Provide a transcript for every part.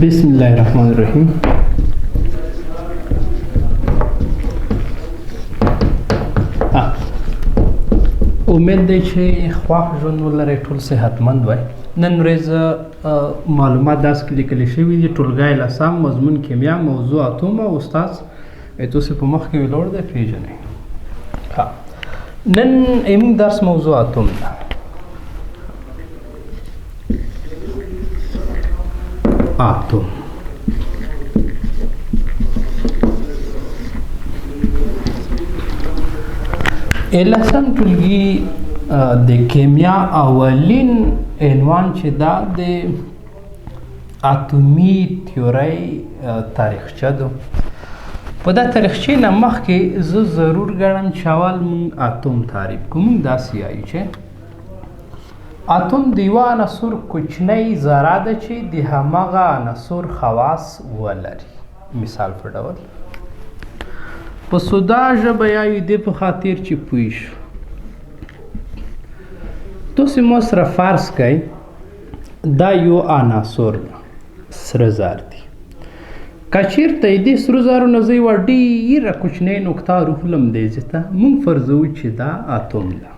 بسم الله الرحمن الرحیم. امید دی چې خوښ ژوند ولرئ، ټول صحتمند وای. نن ورځ معلومات داسې لیکل شوي دي: ټولګی لسم، مضمون کیمیا، موضوع اتوم، او استاد تاسو په مخ کې ولاړ دی، پیژنئ. نن زموږ درس موضوع اتوم ده. اتوم لسم ټولګي د کیمیا اولین عنوان چې دا د اتومي تیورۍ تاریخچه ده. په دا تاریخچې نه مخکې زه ضرور ګڼم چې اول مونږ اتوم تعریف کړو. مونږ داسې یایو چې اتوم د یوه عنصر کوچنۍ ذره ده چې د هماغه عنصر خواص ولري. مثال په ډول په سودا ژبه یایو دې په خاطر چې پوه شو. تاسې ما سره فرض کړئ دا یو عنصر ده، سره زر دي. که چېرته یې دې سرو زرو نه زه یوه ډېره کوچنۍ نقطه روخلم دې ځای ته، موږ فرضوو چې دا اتوم ده،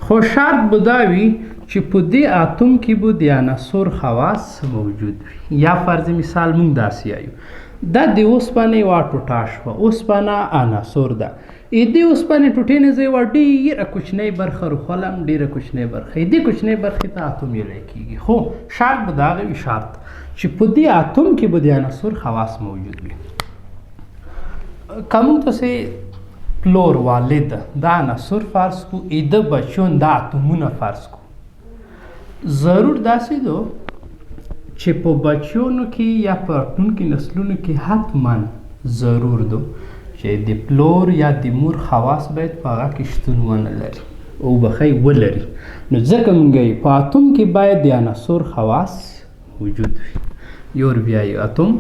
خو شرط به دا وي چې په دې اتوم کې به د عنصر خواص موجود وي. یا فرض مثال موږ داسې یایو دا د اوسپنې یوه ټوټه شوه، اوسپنه عنصر ده، دې اوسپنې ټوټې نه زه یوه ډېره کوچنۍ برخه روخلم، ډېره کوچنۍ برخه، دې کوچنۍ برخې ته اتوم ویلی کېږي. خو شرط به د هغه وي، شرط چې په دې اتوم کې به د عنصر خواص موجود وي. که موږ تاسې پلور والد دا عنصر فرض کو، ایده بچیون دا اتومونه فرض کو، ضرور داسې دو چې په بچیونو کې یا په راتلونکي نسلونو کې حتما ضرور دو چې د پلور یا د مور خواص باید په هغه کې شتون ونه لري او به ښایي ولري. نو ځکه موږ یې په اتوم کې باید د عنصر خواص وجود وي. یور بیا یو اتوم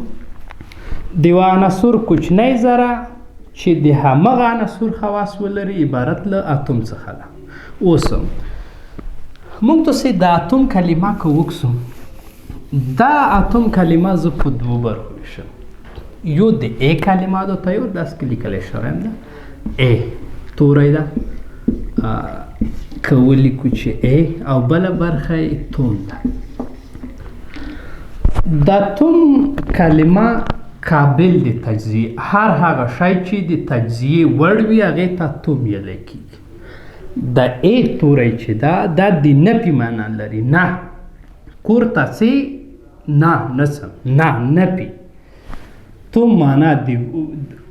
د یوه عنصر کوچنی ذره چې د همغه عنصر خواص ولري عبارت له اتوم څخه ده. اوس موږ تاسې د اتوم کلمه که وکسو، دا اتوم کلمه زه په دوو برخو ویشم. یو د ای کلمه ده، ته یو داسې کې لیکلی شوی هم ده، ای توری ده که ولیکو چې ای، او بله برخه یې توم ده. د اتوم کلمه قابل د تجزیې، هر هغه شی چې د تجزیې وړ وي هغې ته اتوم ویلی کېږي. د ای توری چې ده دا د نفي معنا لري، نه کور ته څې نه نه څم نه نفي. توم معنا د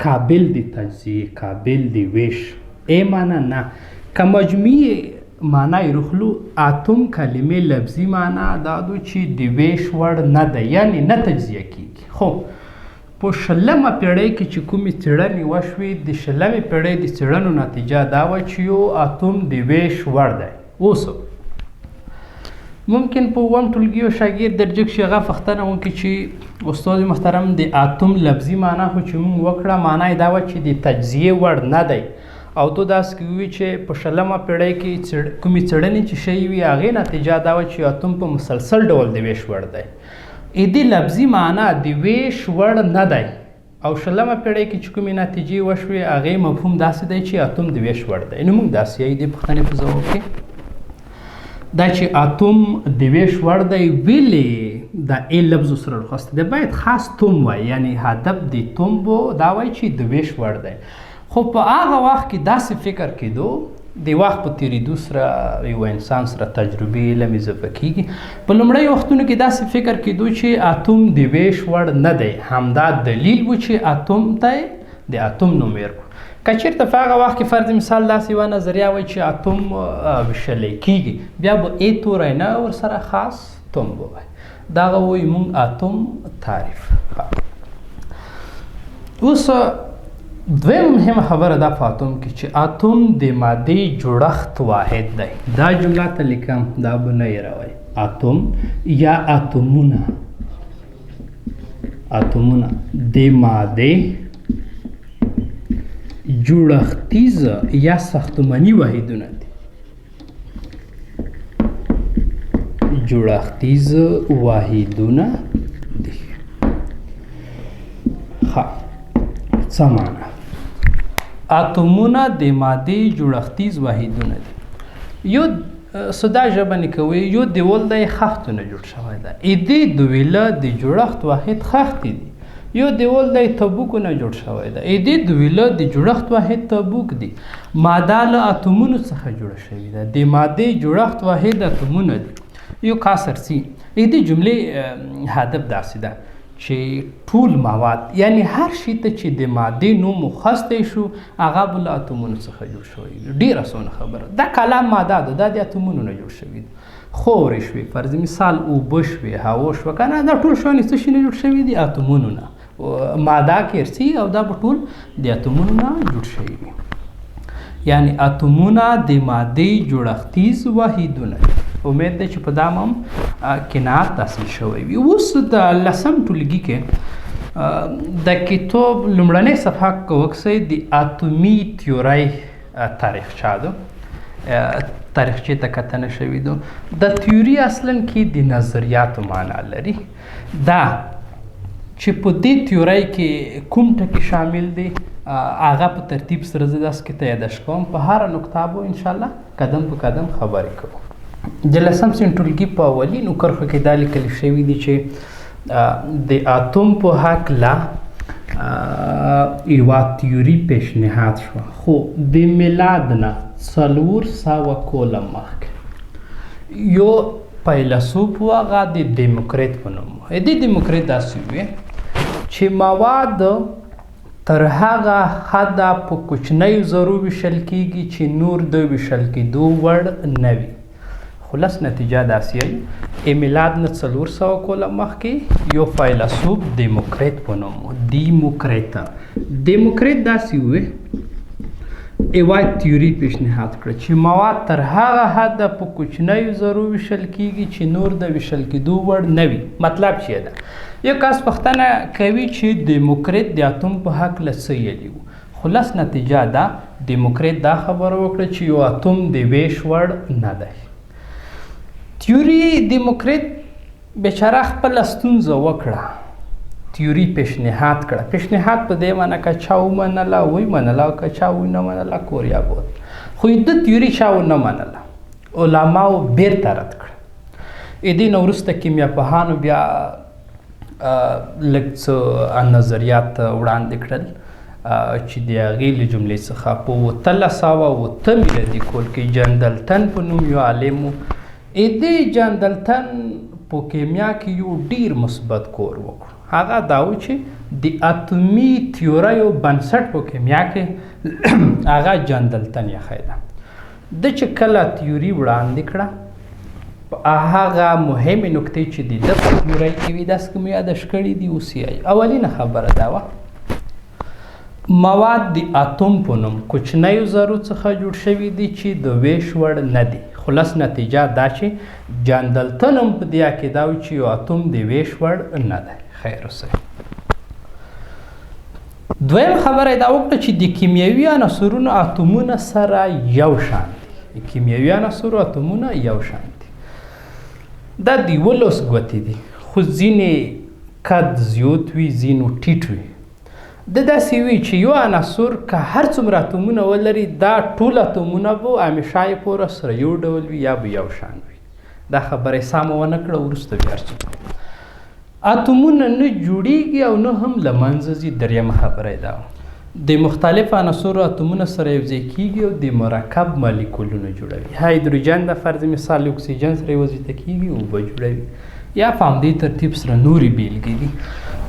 قابل د تجزیې، قابل د ویش، ای معنا نه. که مجموعي معنا یې روخلو، اتوم کلمې لفظي معنا دا دو چې د ویش وړ نه ده، یعنې نه تجزیه کېږي. خو په شلمه پیړۍ کې چې کومې څېړنې وشوې، د شلمې پیړۍ د څېړنو نتیجه دا وه چې یو اتوم د ویش وړ دی. اوس ممکن په اووم ټولګي یو شاګرد درجه کښې هغه پوښتنه وکړي چې استاد محترم د اتوم لفظي معنا خو چې موږ وکړه معنا یې دا وه چې د تجزیې وړ نه دی، او تو داسې کې ووي چې په شلمه پیړۍ کې کومې څېړنې چې شوې وي هغې نتیجه دا وه چې اتوم په مسلسل ډول د ویش وړ دی. دې لفظي معنا د ویش وړ نه دی، او شلمه پیړۍ کې چې کومې نتیجې وشوې هغې مفهوم داسې دی چې اتوم د ویش وړ دی. نو موږ داسې یایو دې پوښتنې په ځواب کې دا چې اتوم د ویش وړ دی ویلې د ای لفظ سره رخصت دی، باید خاص توم وای، یعنی هدف د توم بو دا وای چې د ویش وړ دی. خو په هغه وخت کې داسې فکر کېدو، د وخت په تېرېدو سره یو انسان سره تجربې علم اضافه کېږي، په لومړیو وختونو کې داسې فکر کېدو چې اتوم د ویش وړ نه دی. همدا دلیل و چې اتوم ته د اتوم نوم ورکړو. که چېرته په هغه وخت کې فرض مثال داسې یوه نظریه وای چې اتوم ویشلی کېږي، بیا به ای توری نه ورسره خاص توم به وای. دغه وایي موږ اتوم تعریف. اوس دویمه مهمه خبره دا په اتوم کې چې اتوم د مادې جوړښت واحد دی. دا جمله ته لیکم، دا به نه هېروئ. اتوم یا اتومونه، اتومونه د مادې جوړښتیز یا ساختماني واحدونه دي. جوړښتیز واحدونه ښه، څه معنا؟ اتومونه د مادې جوړښتیز واحدونه دي. یو ساده ژبه نه کوي، یو دیوال دی خښتو نه جوړ شوی دی، دې دویله د جوړښت واحد خښتې دي. یو دیوال دی تبوکو نه جوړ شوی دی، دې دویله د جوړښت واحد تبوک دي. ماده له اتومونو څخه جوړه شوې ده، د مادې جوړښت واحد اتومونه دي. یو کاسر سي دې جملې هدف داسې ده چې ټول مواد، یعنی هر شي ته چې د مادې نوم وخستی شو هغه به له اتومونو څخه جوړ شوی وي. ډېره اسانه خبره ده. کلام ماده ده، دا د اتومونو نه جوړ شوي دي. خاورې شوې، فرض مثال اوبه شوې، هوا شوه، که نه دا ټول شیان څه شي نه جوړ شوي دي؟ اتومونو نه. ماده کې ارسي او دا به ټول د اتومونو نه جوړ شوي وي. یعنی اتومونه د مادې جوړښتیز واحدونه دي. امید دی چې په دا هم قناعت حاصل شوی وي. اوس د لسم ټولګي کې د کتاب لومړنۍ صفحه که وکسئ د اتومي تیورۍ تاریخچه ده، تاریخچې ته کتنه شوې ده. د تیوري اصلا کې د نظریاتو معنا لري. دا چې په دې تیورۍ کې کوم ټکي شامل دي هغه په ترتیب سره زه داسې کې ته یادښت کوم، په هره نقطه به انشاءالله قدم په قدم خبرې کوو. د لسم صنف ټولګي په اولینو کرښو کې دا لیکل شوي دي چې د اتوم په هکله یوه تیوري پیشنهاد شوه، خو د میلاد نه 400 کاله مخکې یو فیلسوف و، هغه د دیموکریت په نوم و. د دیموکریت داسې وي چې مواد تر هغه حده په کوچنیو ذرو ویشل کیږي چې نور د ویشل کېدو وړ نه وي. خلاص نتیجه داسې وي، میلاد نه 400 کاله مخکې یو فیلسوف دیموکریت په نوم و. دیموکریت داسې وي یوه تیوري پیشنهاد کړه چې مواد تر هغه حده په کوچنیو ذرو ویشل کیږي چې نور د ویشل کېدو وړ نه وي. مطلب چې ده، یو کس پوښتنه کوي چې دیموکریت د اتوم په هکله څه ویلي وو. خلاص نتیجه ده، دیموکریت دا خبره وکړه چې یو اتوم د ویش وړ نه دی. تیوري دیموکریت بیچاره خپله ستونزه وکړه، تیوري پیشنهاد کړه. پیشنهاد په دې معنی که چا ومنله ویې منله او که چا ونه منله کور یا بود. خو د تیوري چا ونه منله، علماو بیرته رد کړه. دې نه وروسته کیمیاپوهانو بیا لږ څه نظریات وړاندې کړل چې د هغې له جملې څخه په 1808 میلادي کال کې جان دلتن په نوم یو عالم و. دې جان دلتن په کیمیا کې یو ډیر مثبت کار وکړ. هغه دا و چې د اتومي تیوریو بنسټ په کیمیا کې هغه جان دلتن یې ښیده. ده چې کله تیوري وړاندې کړه، هغه مهمې نکتې چې د ده په تیورۍ کې وي داسې که مو یادښت کړي دي اوس یې وایي. اولینه خبره دا وه، مواد د اتوم په نوم کوچنیو ذرو څخه جوړ شوي دي چې د ویش وړ نه دي. خلاص نتیجه دا چې جان دلتن هم په دې عقیده و چې یو اتوم د ویش وړ نه دی. خیر اوسئ. دویم خبره یې دا وکړه چې د کیمیاوي عناصرونو اتومونه سره یو شان دي. د کیمیاوي عناصرو اتومونه یو شان دي. دا د 11 ګوتې دي، خو ځینې قد زیات وي، ځینو ټیټ وي. د داسې وي چې یو عنصر که هر څومره اتومونه ولري، دا ټول اتومونه به همیشه یې پوره سره یو ډول وي یا به یو شان وي. دا خبره یې سمه ونه کړه، وروسته بیا هر څه اتومونه نه جوړیږي او نه هم له منځه ځي. درېیمه خبره یې دا وه، د مختلفو عناصرو اتومونه سره یوځای کیږي او د مرکب مالیکولونه جوړوي. هایدروجن د فرض مثال اکسیجن سره یوځای ته کیږي، اوبه جوړوي، یا په همدې ترتیب سره نورې بیلګې دي.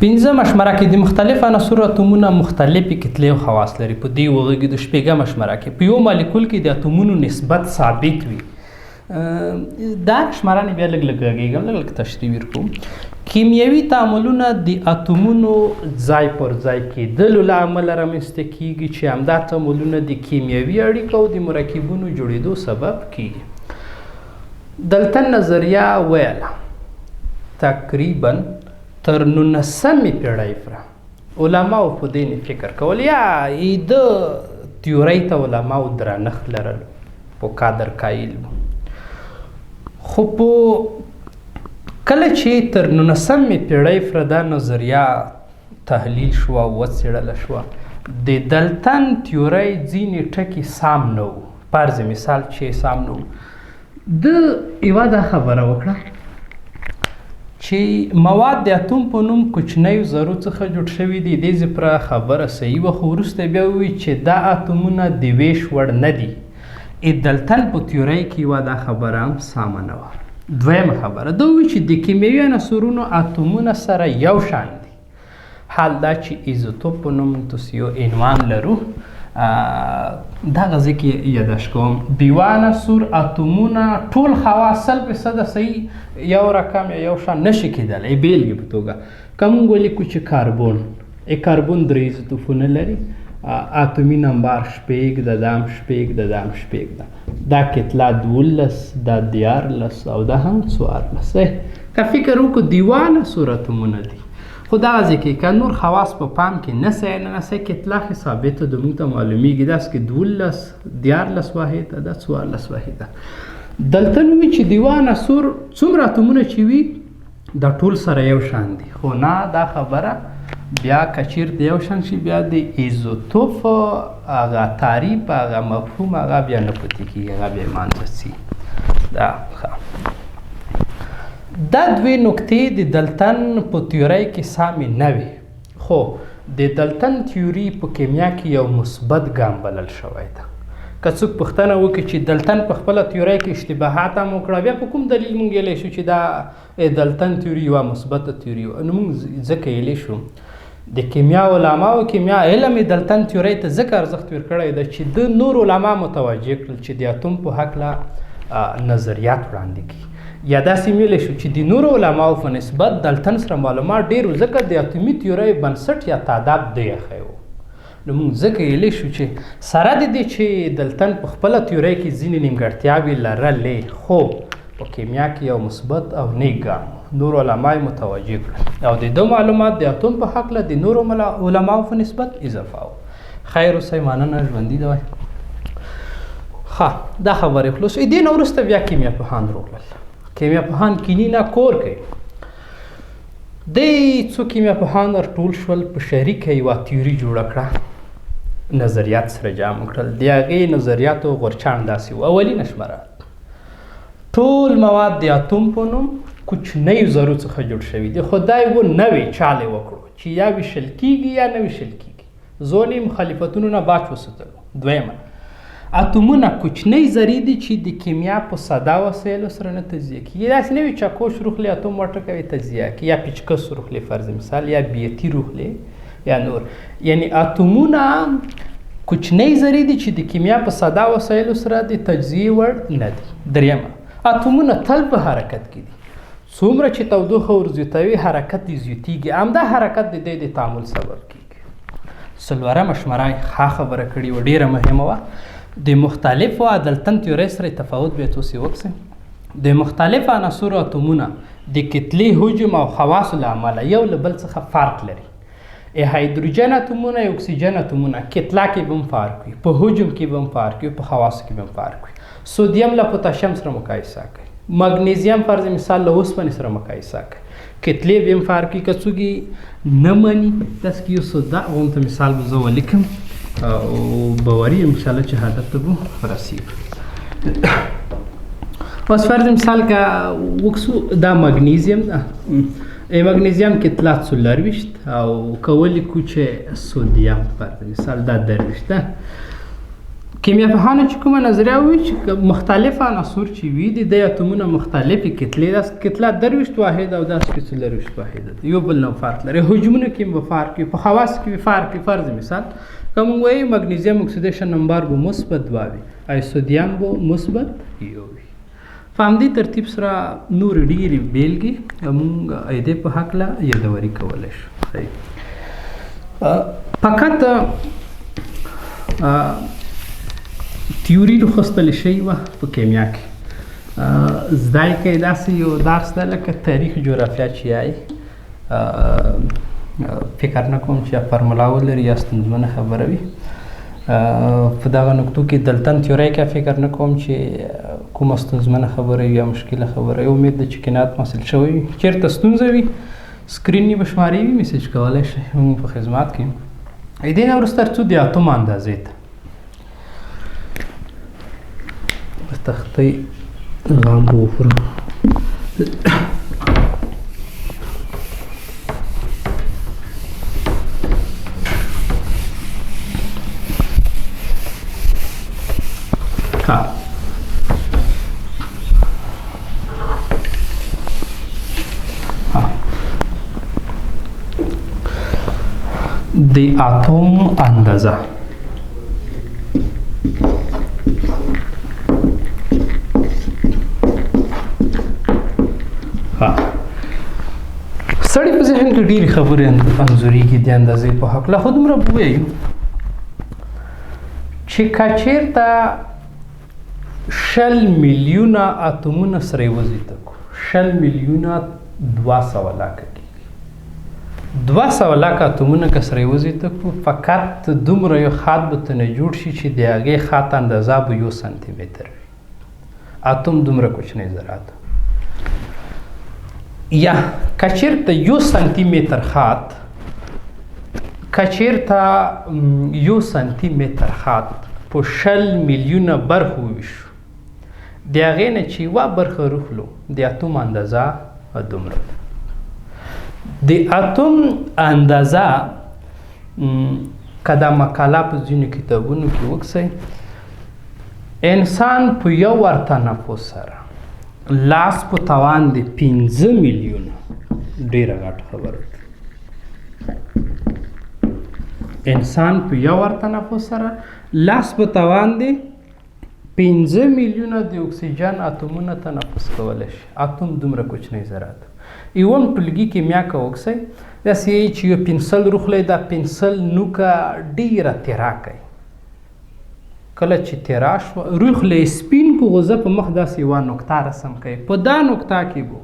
پنځمه شماره کې د مختلفو عناصرو اتومونه مختلفې کتلې او خواص لري. په دې وغږېدو. شپږمه شماره کې په یو مالیکول کې د اتومونو نسبت ثابت وي. دا شماره نه بیا لږ لږ غږېږم، لږ لږ تشریح ورکوم. کیمیاوي تعاملونه د اتومونو ځای پر ځای کېدلو له امله رامنځته کیږي چې همدا تعاملونه د کیمیاوي اړیکو او د مرکبونو جوړېدو سبب کیږي. دلتن نظریه ویله تقریبا تر 19مې پېړۍ پورې علماو په دې نه فکر کول، یا د تیورۍ ته علماو درنښت لرلو، په قدر قایل وو. خو په کله چې تر 19مې پېړۍ پورې دا نظریه تحلیل شوه، وڅېړله شوه، د دلتن تیورۍ ځینې ټکي سم نه وو. فرض مثال چې سم نه وو، ده یوه دا خبره وکړه چې مواد د اتوم په نوم کوچنیو ذرو څخه جوړ شوي دي. دې ځپره خبره صحیح وه، خو وروسته بیا وویل چې دا اتومونه د ویش وړ نه دي. دلتن په تیورۍ کې یوه دا خبره هم سمه نه وه. دویمه خبره ده وویل چې د کیمیاوي عناصرونو اتومونه سره یو شان دي، حال دا چې ایزوتوپ په نوم تاسو یو عنوان لرو، دغه ځای کې یاداشت کوم. د یوه عنصر اتومونه ټول خواص 100% صحیح یو رقم یا یو شان نشي کېدلی. بېلګې په توګه که موږ ولیکو چې کاربون، کاربون درې ایزوتوپونه لري، اتومي نمبر شپږ ده، دا هم شپږ ده، دا هم شپږ ده، دا کتله 12، دا 13 او دا هم 14. که فکر وکړو د یوه عنصر اتومونه دي، خو دغه ځای کې که نور خواص په پام کې نه سي نه سي، کتله خو ثابته ده، موږ ته معلومیږي. داسې کې 12، 13 واحده، دا 14 واحده. دلته نو وي چې د یوه عنصر څومره اتومونه چې وي دا ټول سره یو شان دي، خو نه، دا خبره بیا که چېرته یو شان شي بیا د ایزوتوپ هغه تعریف، هغه مفهوم هغه بیا نه پاتې کېږي، هغه بیا منځه ځي. دا ښه، دا دوې نکتې د دلتن په تیورۍ کې سمې نه وې، خو د دلتن تیوري په کیمیا کې یو مثبت ګام بلل شوی ده. که څوک پوښتنه وکړي چې دلتن په خپله تیورۍ کې اشتباهات هم وکړه، بیا په کوم دلیل موږ ویلی شو چې دا دلتن تیوري یوه مثبته تیوري وه؟ نو موږ ځکه ویلی شو د کیمیا علماو کیمیا علم یې دلتن تیورۍ ته ځکه ارزښت ورکړی دی چې د نور علما متوجه کړل چې د اتوم په هکله نظریات وړاندې کړي. یا داسې ویلی شو چې د نورو علماو په نسبت دلتن سره معلومات ډېر و، ځکه د اتومي تیورۍ بنسټ یا تعداد دی ایښی و. نو موږ ځکه ویلی شو چې سره د دې چې دلتن په خپله تیورۍ کې ځینې نیمګړتیاوې لرلې، خو په کیمیا کې یو مثبت او نیک ګام و، نور علما یې متوجه کړل او د ده معلومات د اتوم په هکله د نورو علماو په نسبت اضافه و. خیر اوسئ، مننه، ژوندي دی. ښه، دا خبرې خلاص. دې نه وروسته بیا کیمیا پوهان راغلل. کیمیا پوهان کینی نه کور کوي. دی څو کیمیا پوهان ورټول شول، په شریکه یوه تیوري جوړه کړه، نظریات سره جمع کړل. د هغې نظریاتو غورچاڼ داسې و. اولینه شمېره، ټول مواد د اتوم په نوم کوچنیو ذرو څخه جوړ شوي دي، خو دا یې و نه وي چال یې وکړو چې یا ویشل کېږي یا نه ویشل کېږي، ځون یې مخالفتونو نه باچ وساتلو. دویمه، اتومونه کوچنۍ ذرې دي چې د کیمیا په ساده وسایلو سره نه تجزیه کېږي. داسې نه وي چاکوش روخلې اتوم وټکوي تجزیه کړي، یا پیچکس روخلې فرض مثال، یا بیتي روخلې یا نور. یعنی اتومونه کوچنۍ ذرې دي چې د کیمیا په ساده وسایلو سره د تجزیې وړ نه دي. دریمه، اتومونه تل په حرکت کې دي، څومره چې تودوخه ورزیاتوي حرکت یې زیاتېږي، همدا حرکت د دې د تعامل سبب کېږي. څلورمه شمېره یې ښه خبره کړې وه، ډېره مهمه وه، د مختلفو عدلتن تیورۍ سره تفاوت بیا تاسې وکړئ. د مختلفو عناصرو اتومونه د کتلې حجم او خواصو له امله یو له بل څخه فرق لري. هایدروجن اتومونه، اکسیجن اتومونه کتله کې به هم فرق وي، په حجم کې به هم فرق وي، په خواصو کې به هم فرق وي. سودیم له پوتاشیم سره مقایسه کوي، مګنیزیم فرض مثال له اوسپنې سره مقایسه کوي، کتلې به هم فرق وي. که څوک یې نه مني داسې کې یو ساده غونته مثال به زه ولیکم او باوري یم انشاءالله چې هدف ته به ورسېږو. اوس فرض مثال که وکسو دا مګنیزیم ده، مګنیزیم کتله 24 او که ولیکو چې سودیم فرض مثال دا 23 ده. کیمیا پوهانو چې کومه نظریه وویل چې مختلف عناصر چې وي د دې اتومونه مختلفې کتلې، داسې کتله 23 واحد او داسې کې 24 واحد ده، یو بل نه فرق لري. حجمونو کې به فرق وي، په خواص کې به فرق وي. فرض مثال که موږ وایو مګنیزیم اکسیدیشن نمبر به مثبت 2 وي او سودیم به مثبت 1 وي. په همدې ترتیب سره نورې ډېرې بېلګې موږ دې په هکله یادوري کولی شو. فقط تیوري لوستل شوې وه په کیمیا کې، زده یې کړئ. داسې یو درس ده لکه تاریخ جغرافیا چې یایي، فکر نه کوم چې یا فارمولا ولري یا ستونزمنه خبره وي. په دغه نکتو کې دلتن تیورۍ کې فکر نه کوم چې کومه ستونزمنه خبره وي یا مشکله خبره وي. امید ده چې قناعت مو حاصل شوی وي. چېرته ستونزه وي سکرین یې به شمارې وي، میسج کولی شئ، موږ په خدمت کې. دې نه وروسته څو د اتوم اندازې ته د تختۍ غم به وخورم. د اتوم اندازه سړی په ذهن کې ډېرې خبرې انځورېږي د اندازې په هکله، خو دومره به ووایو چې که چېرته 20 میلیونه اتومونه سره یوځای کو، 20 میلیونه 200 لکه کېږي. 200 لکه اتومونه که سره یوځای کو، فقط دومره یو خط به ترنه جوړ شي چې د هغې خط اندازه به 1 سانتي متر وي. اتوم دومره کوچنی ذره ده. یا که چېرته 1 سانتي متر خط، که چېرته 1 سانتي متر خط په 20 میلیونه برخو وویشو، د هغې نه چې یوه برخه روخلو د اتوم اندازه دومره ده. د اتوم اندازه که دا مقاله په ځینو کتابونو کې وکسئ، انسان په یو وار تنفس سره لاس په توان دی 5 میلیونه، ډېره غټه خبره ده. انسان په یو وار تنفس سره لاس په توان دی 5 میلیونه د اکسیجن اتومونه تنفس کولی شي. اتوم دومره کوچنی ذره ده. یوم ټولګي کې میا که وکسئ، داسې یې چې یو پنسل روخلی، دا پنسل نوکه ډېره تیرا کوي. کله چې تیرا شوه روخلی سپین کو، غوزه په مخ داسې یوه نقطه رسم کوي. په دا نقطه کې به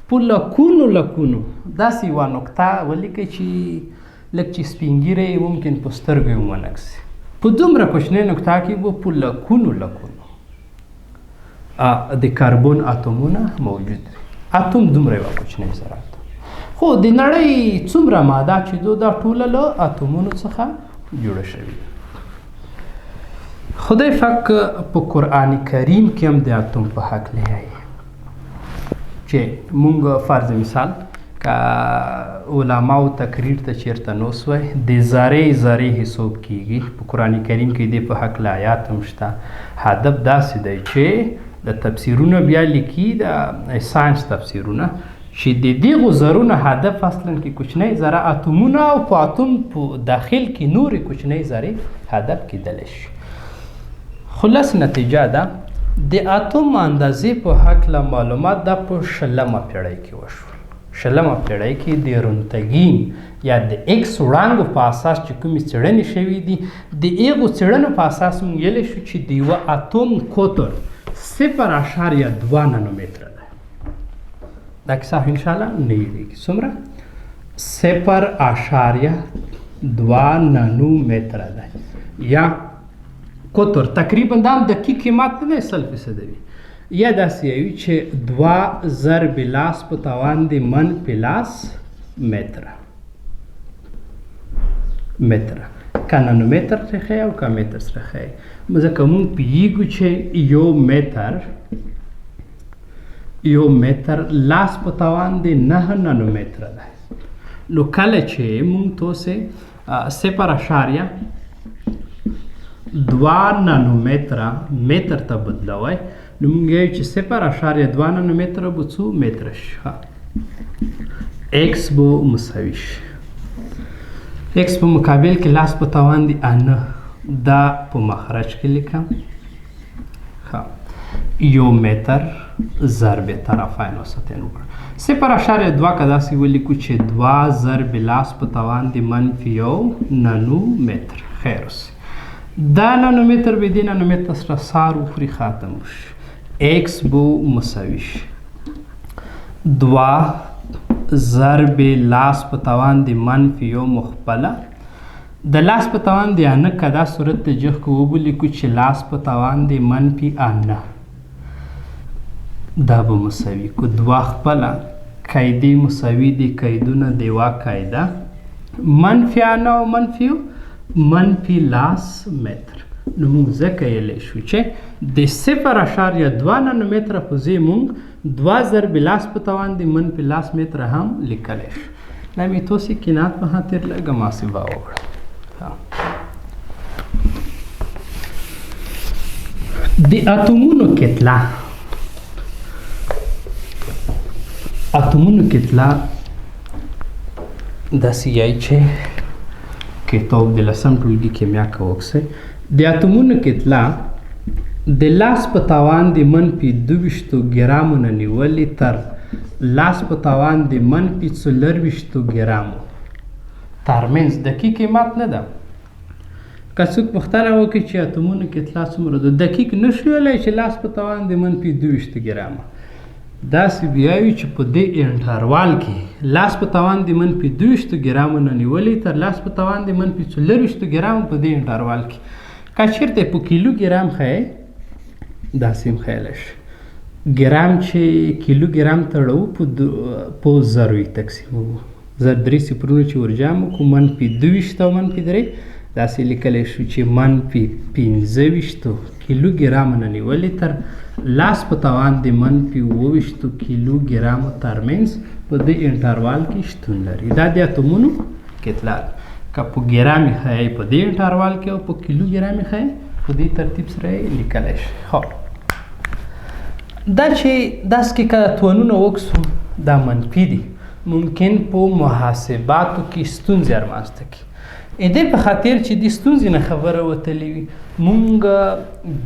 په لکونو لکونو داسې یوه نقطه ولیکئ چې لږ چې سپین ږیری یې ممکن په سترګو یې ونه کسي. په دومره کوچنۍ نقطه کې به په لکونو لکونو د کاربن اتومونه موجود وي. اتوم دومره یوه کوچنۍ ذره ده. خو د نړۍ څومره ماده چې ده دا ټوله له اتومونو څخه جوړه شوې ده. خدای پاک په قرآن کریم کې هم د اتوم په هکله وایي چې مونږ فرض مثال که علماو تقریر ته چېرته نوسوی، د ذرې ذرې حساب کیږي. په قرآن کریم کې دې په هکله آیات هم شته. هدف داسې دی چې د تفسیرونه بیا لیکي، د ساینس تفسیرونه، چې د دغو ذرونو هدف اصلا کې کوچنۍ ذره اتومونه او په اتوم په داخل کې نورې کوچنۍ ذرې هدف کېدلی شي. خلاص نتیجه ده د اتوم اندازې په هکله معلومات دا په 20مه پیړۍ کې وشول. 20مه پیړۍ کې د رونتګین یا د ایکس وړانګو په اساس چې کومې څېړنې شوې دي، د هغو څېړنو په اساس موږ ویلی شو چې د یوه اتوم قطر 0.2 نانومتره ده. دا کیسه انشاءالله نه هېرېږي. څومره؟ 0.2 نانومتره ده یا قطر تقریبا دا هم دقیق قیمت نه دی، 100% وي. یا داسې وي چې 2 ضرب لاس په توان د منفي لاس متره متره، که نانومتر سره ښیي او که متر سره ښیي، ځکه موږ پوهېږو چې یو متر لاس په توان د 9 نانومتره دی. نو کله چې موږ توسې 0.2 نانومتره متر ته بدلوی، نو موږ وایو چې 0.2 نانومتره به څو متره شي؟ ایکس به مساوي شي، ایکس په مقابل کې لاس په توان دی انه، دا په مخرج کې لیکم، 1 متر ضرب طرفین وسطین وکړه. 0.2 که داسې ولیکو چې 2 ضرب لاس په توان دی منفي 1 نانومتر، خیر اوسې. دا نانومتر به دې نانومتر سره سار وخوري، ختم وشي. ایکس به مساوي شي 2 ضرب لاس په توان دی منفي 1 مخپله د لاس په توان دی انه، که دا صورت ته جغ که وبلیکو چې لاس په توان دی منفي انه، دا به مساوي کو 2 خپله قاعدې مساوي دي قیدونه د یوه قاعده منفي انه او منفي یو منفي لاس متر. نو موږ ځکه ویلی شو چې د 0.2 نانومتره په ځای موږ 2 ضرب لاس په توان د منفي لاس متره هم لیکلی شو. دا مې تاسې قناعت په خاطر لږه محاسبه وکړه. د اتومونو کتله، اتومونو کتله داسې یای چې کتاب د لسم ټولګي کیمیا که وکسئ، د اتومونو کتله د لاس په توان د منفي 22 ګرامو نه نیولې تر لاس په توان د منفي 24 ګرامو ترمنځ دقیق قیمت نه ده. که څوک پوښتنه وکړي چې اتومونو کتله څومره ده، دقیق نه شو ویلی چې لاس په توان د منفي 22 ګرامه. داسې بیا وي چې په دې انټروال کې لاس په توان د منفي 22 ګرامو نه نیولې تر لاس په توان د منفي 24 ګرامو په دې انټروال کې، که چېرته په کیلو ګرام ښیې داسې هم ښیلی شي. ګرام چې کیلو ګرام ته اړوو په زرو یې تقسیموو، زر درې صفرونه چې ورجام وکړو منفي 22 او منفي 3، داسې لیکلی شو چې منفي 25 کیلو ګرامو نه نیولې تر لاس په توان د منفي 27 کیلو ګرامو ترمنځ په دې انټروال کې شتون لري. دا د اتومونو کتله ده. که په ګرام یې ښیې په دې انټروال کې او په کیلو ګرام یې ښیې په دې ترتیب سره یې لیکلی شي. ښه، دا چې داسې کې که توانونه وکسو دا منفي دي، ممکن په محاسباتو کې ستونزې رامنځته کړي. دې په خاطر چې دې ستونزې نه خبره وتلې وي، مونږ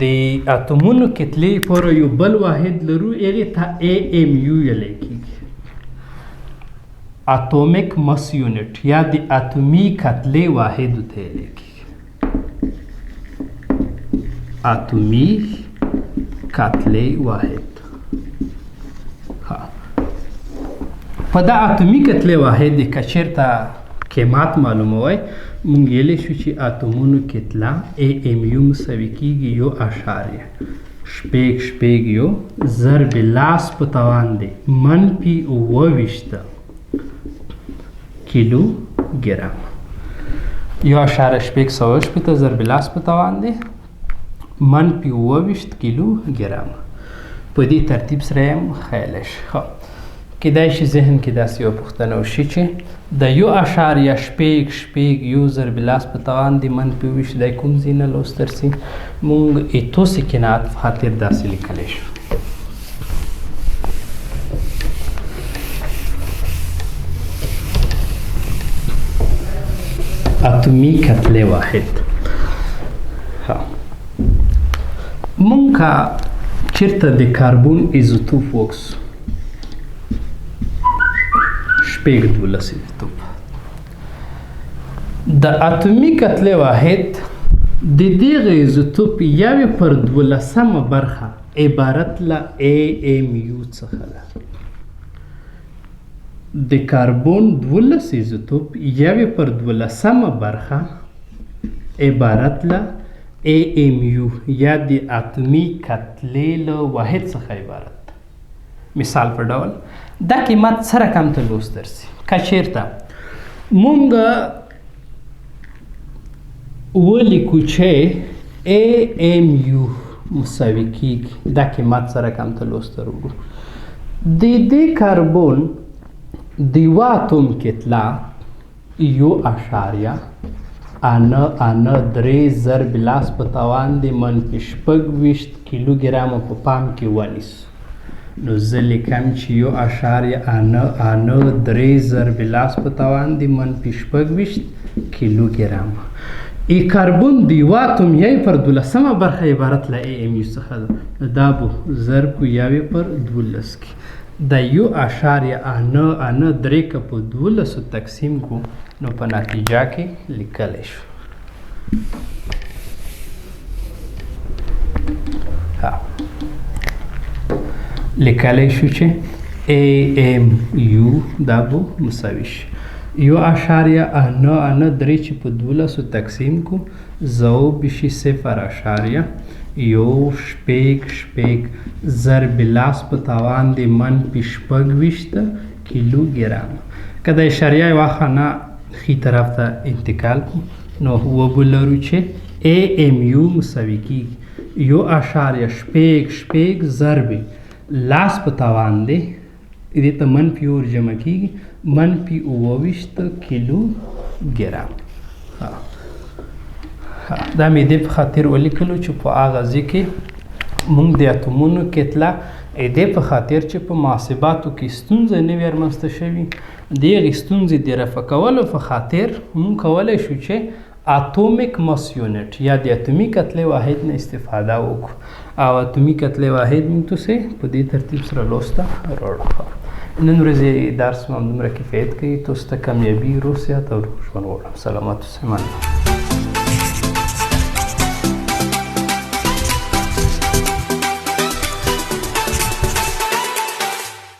د اتومونو کتلې پورې یو بل واحد لرو، هغې ته AMU ویلی کېږي، اتومیک مس یونټ یا د اتومي کتلې واحد ته ویلی کېږي. اتومي کتلې واحد. په دا اتومي کتلې واحد که چېرته قیمت معلوموئ، مونږ ویلی شو چې اتومونو کتله AMU مساوي کېږي 1.661 ضرب لاس په توان دی منفي 27 کیلو ګرام. 1.660 ضرب لاس په توان دی منفي 27 کیلو ګرام. په دې ترتیب سره یې هم ښیلی شي. ښه، کیدای شي ذهن کې داسې یوه پوښتنه وشي چې د 1.661 ضرب لاس په توان دی منفي 27 دی کوم ځای نه لوستل سي؟ مونږ ایتوسې قناعت په خاطر داسې لیکلی شو. اتومي کتلې واحد. مونږ که چېرته د کاربون ایزوتوپ وکسو، 16 ایزوتوپ، د اتومي کتلې واحد د دغه ایزوتوپ 1/12 برخه عبارت له AMU څخه ده. د کاربون 12 ایزوتوپ 1/12 برخه عبارت له AMU یا د اتومي کتلې له واحد څخه عبارت ده. مثال په ډول دا قیمت څه رقم ته لوست درسي؟ که چېرته مونږ ولیکو چې AMU مساوي کېږي، دا قیمت څه رقم ته لوست وروړو؟ د دې کاربون د یوه اتوم کتله 1.93 ضرب لاس په توان د منفي 26 کیلو ګرامو په پام کې ونیسو. نو زه لیکم چې 1.93 ضرب لاس په توان د منفي 26 کیلو ګرام. ای کاربون د یوه اتوم 1/12 برخه عبارت له AMU څخه ده، دا به ضرب کو 1/12 کې د 1.93 که په 12 تقسیم کو، نو په نتیجه کې لیکلی شو. لیکلی شو چې AMU دا به مساوي شي 1.93 چې په 12 تقسیم کو، ځواب به شي 0.166 ضرب لاس په توان د منفي 26 کیلوګرام. که د اشاریه یوه خانه ښي طرف ته انتقال کړو نو وبه لرو چې ای ام یو مساوي کېږي 1.66 ضرب لاس په توان دی، دې ته منفي ور جمع کېږي منفي 27 کیلو ګرام. دا مې دې په خاطر ولیکلو چې په هغه ځای کې موږ د اتومونو کتله دې په خاطر چې په محاسباتو کې ستونزه نه وي رامنځته شوي، د هغې ستونزې د رفع کولو په خاطر موږ کولی شو چې اتومیک مس یونټ یا د اتومي کتلې واحد نه استفاده وکړو او اتومي کتلې واحد موږ تاسې په دې ترتیب سره لوسته راوړو. نن ورځې درس مو همدومره کفایت کوي. تاسو ته کامیابي، روغ صحت او روغ ژوند غواړم. سلامت اوسئ. مننه.